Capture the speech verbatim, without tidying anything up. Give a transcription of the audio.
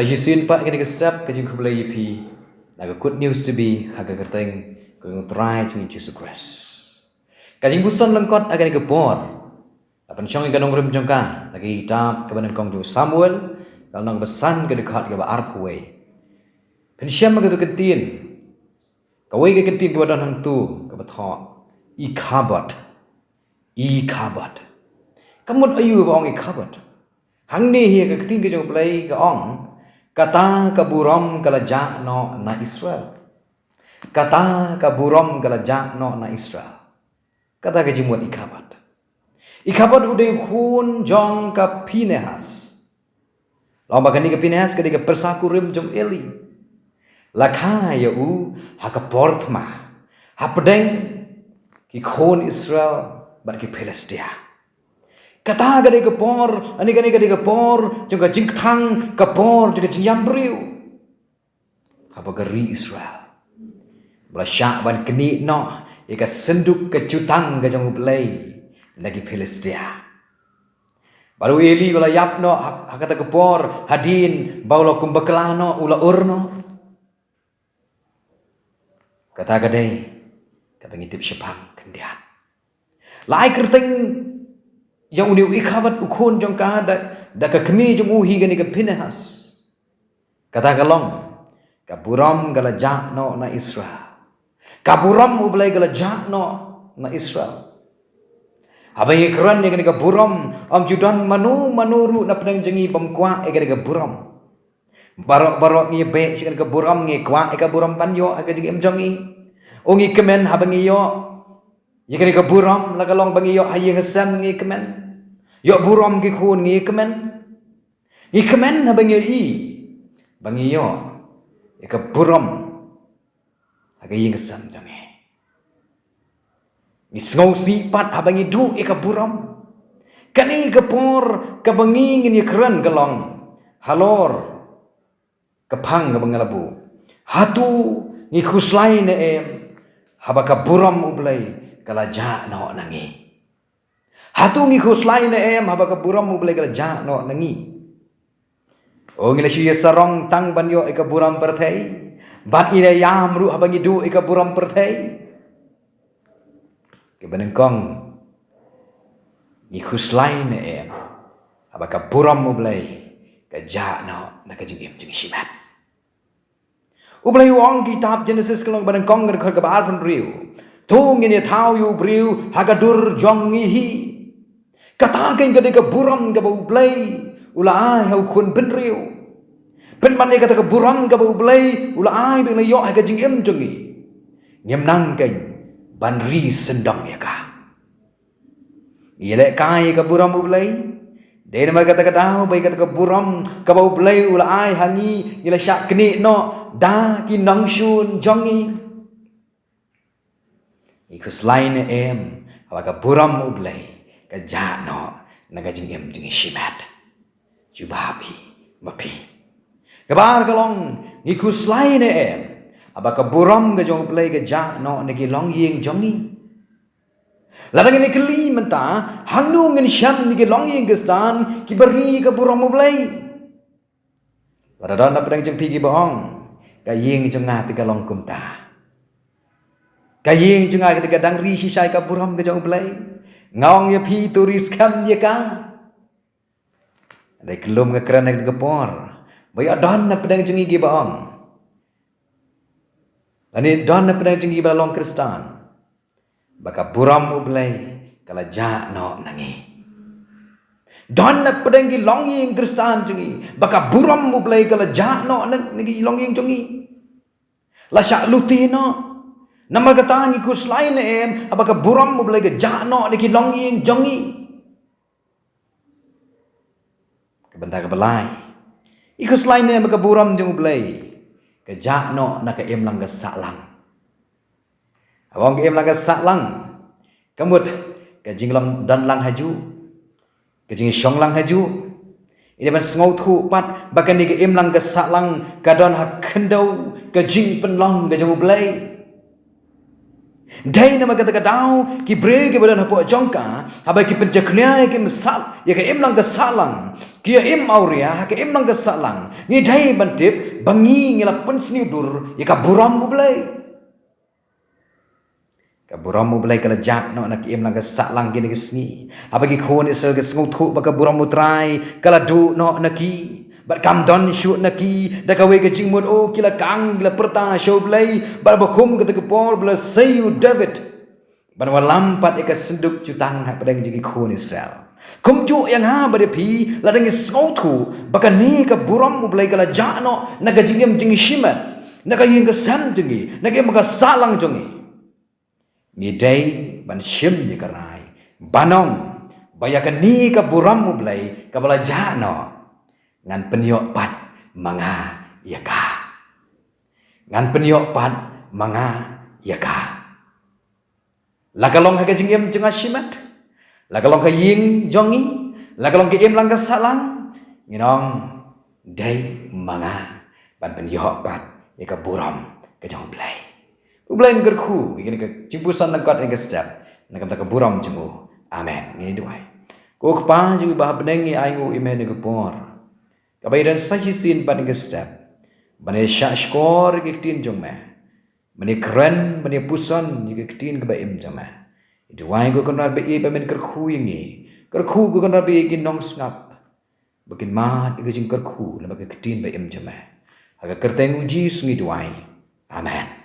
Jisu in pat kane ka step ka jingkhublei ïa phi na ka Good News T V ha ka kyrteng ka jong u Trai jong ngi Jisu Khrist. Ka jingpuson lyngkot ha kane ka por la pynshong ïa ka nongrim jong ka na ka kitab kaba nyngkong jong u Samuel, ka lynnong ba san, ka dkhot kaba arphew wei. Phin shem ha ka tu ka ktien, kawei ka ktien kaba don hangtu kaba thoh Ikhabod. Ikhabod. Ka mut aïu ba ong Ikhabod? Hangne hi ka ktien ka jong u Blei ka ong, kata ka burom ka la jah noh na Israel. Kata ka burom ka la jah noh na Israel. Kata ka jingmut Ikhabod. Ikhabod u dei u khun jong ka Phinehas. Long ba kane ka Phinehas ka dei ka pyrsa kurim jong Eli. La kha ïa u ha ka por thma hapdeng ki khun Israel bad ki Philistia. Kata ka dei ka por, ani kane ka dei ka por jong ka jingkthang, ka por jong ka jingïam briew. Haba ka ri Israel ba la shah ban knieh noh ïa ka synduk ka jutang ka jong u Blei na ki Philistia. Bad u Eli u la ïap noh ha, ha kata ka por, hadien ba u la kum bakla noh, u la ur noh. Kata ka dei kaba ngi tip shaphang khyndiat. La ai kyrteng ïa une u Ikhabod u khun jong ka da, da ka kmie jong u hi kane ka Phinehas. Kata ka long, ka burom ka la jah noh na Israel. Ka burom u Blei ka la jah noh na Israel. Haba ngi kren ïa kane ka burom, ym ju don mano mano ruh na pdeng jong ngi bym kwah ïa kane ka burom. Baroh baroh ngi beh sha kane ka burom, ngi kwah ïa ka burom ban ïoh ha ka jingim jong ngi. O, ngi kmen haba ngi ïoh ïa kane ka burom, la ka long ba ngi ïoh ha ïing ha sem ngi kmen. Ïoh burom ki khun ngi kmen. Ngi kmen haba ngi ïohi ba ngi ïoh ïa ka burom ha ka ïing ka sem jong ngi. Ngi sngewsih pat haba ngi duh ïa ka burom. Kane ka por kaba ngi ngin ïakren ka long halor ka phang kaba nga la buh. Hato ngi khuslai ne em haba ka burom U Blei ka la jah noh na ngi? Hato ngi khuslai ne em haba ka burom U Blei ka la jah noh na ngi? O, ngi la shu ïa sarong tang ban ïoh ïa ka burom pyrthei, bad ngi la ïam ruh haba ngi duh ïa ka burom pyrthei. Kaba nyngkong, ngi khuslai ne em haba ka burom U Blei ka jah noh na ka jingim jong ngi shimet? U Blei u ong, kitab Genesis ka lynnong ba nyngkong ka dkhot kaba arphew hynriew, to ngin ïa thaw ïa u briew ha ka dur jong ngi hi. Kata keiñ ka dei ka burom kaba U Blei u la ai ha u khun bynriew. Pynban ïa kata ka burom kaba U Blei u la ai ba ngin ïoh ha ka jingim jong ngi, ngim nang keiñ ban ri syndon ïa ka. Ngi lehkai ïa ka burom U Blei. Dei namar kata ka daw ba ïa kata ka burom kaba U Blei u la ai ha ngi, ngi la shah knieh noh da ki nongshun jong ngi. Ngi khuslai ne em haba ka burom U Blei ka jah noh na ka jingim jong ngi shimet? Jubab hi ma phi. Kaba ar ka long, ngi khuslai ne em haba ka burom ka jong U Blei ka jah noh na ki longïing jong ngi? Lada ngin ïa kylli mynta, hangno ngin shem ïa ki longïing Khristan kiba ri ka burom U Blei? Lada don na pdeng jong phi kiba ong, ka ïing jong nga te ka long kumta. Ka ïing jong nga te ka dang ri shisha ïa ka burom ka jong U Blei. Nga ong ïa phi, to ri skhem ïa ka. Dei ka lum ka kren ha kane ka por ba ïoh don na pdeng jong ngi kiba ong, lane don na pdeng jong ngi ba la long Khristan, ba ka burom U Blei ka la jah noh na ngi. Don na pdeng ki longïing Khristan jong ngi ba ka burom U Blei ka la jah noh na, na ki longïing jong ngi. La shah lute noh. Namar kata ngi khuslai ne em haba ka burom U Blei ka jah noh na ki longïing jong ngi? Ka bynta kaba lai, ngi khuslai ne em ba ka burom jong U Blei ka jah noh na ka imlang ka sahlang? Haba ong ka imlang ka sahlang, ka mut ka jinglong don lang hajuh, ka jingshong lang hajuh. Ngi dei ban sngewthuh pat ba kane ka imlang ka sahlang ka don ha khyndew ka jingpynlong ka jong U Blei. Dei namar kata ka daw ki briew kiba don hapoh jong ka, haba ki pynjakhlia ïa ka im sah, ïa ka imlang ka sahlang, ki ïa im awria ha ka imlang ka sahlang, ngi dei ban tip ba ngi ngi la pynsniew dur ïa ka burom U Blei. Ka burom U Blei ka la jah noh na ka imlang ka sahlang kine ki sngi. Haba ki khun Israel ki sngewthuh ba ka burom U Trai ka la duh noh na ki, bad kam don shuh na ki, da kawei ka jingmut, oh, ki la kang, ki la pyrta sha U Blei. Bad ba kum kata ka por ba la sei u David ban wallam pat ïa ka synduk jutang hapdeng jong ki khun Israel. Kumjuh ïa nga bad ïa phi, lada ngi sngewthuh ba kane ka burom U Blei ka la jah noh na ka jingim jong ngi shimet, na ka ïing ka sem jong ngi, na ka im ka sahlang jong ngi, ngi dei ban shim ïa ka rai ban ong ba ïa kane ka burom U Blei kaba la jah noh, ngan pynïoh pat ma nga ïa ka. Ngan pynïoh pat ma nga ïa ka. La ka long ha ka jingim jong nga shimet, la ka long ka ïing jong ngi, la ka long ka imlang ka sahlang, ngin ong, dei ma nga ban pynïoh pat ïa ka burom ka jong U Blei. U Blei un kyrkhu ïa kane ka jingpuson lyngkot ïa ka step, na ka bynta ka burom jong u. Amen. Ngin duwai. Ko Kpa jong ngi ba ha bneng, ngi ai nguh ïa me ha kane ka por, kaba ngi don sa shisien pat ha kane ka step ban ïa shahshkor ïa ka ktien jong me, ban ïa kren, ban ïa puson ïa ka ktien kaba im jong me. Ngi duwai, ko Kynrad ba ïeit, ba men kyrkhu ïa ngi. Kyrkhu, ko Kynrad ba ïeit, ïa ki nongsngap ba kin mad ïa ka jingkyrkhu lyngba ka ktien ba im jong me. Ha ka kyrteng U Jisu ngi duwai. Amen.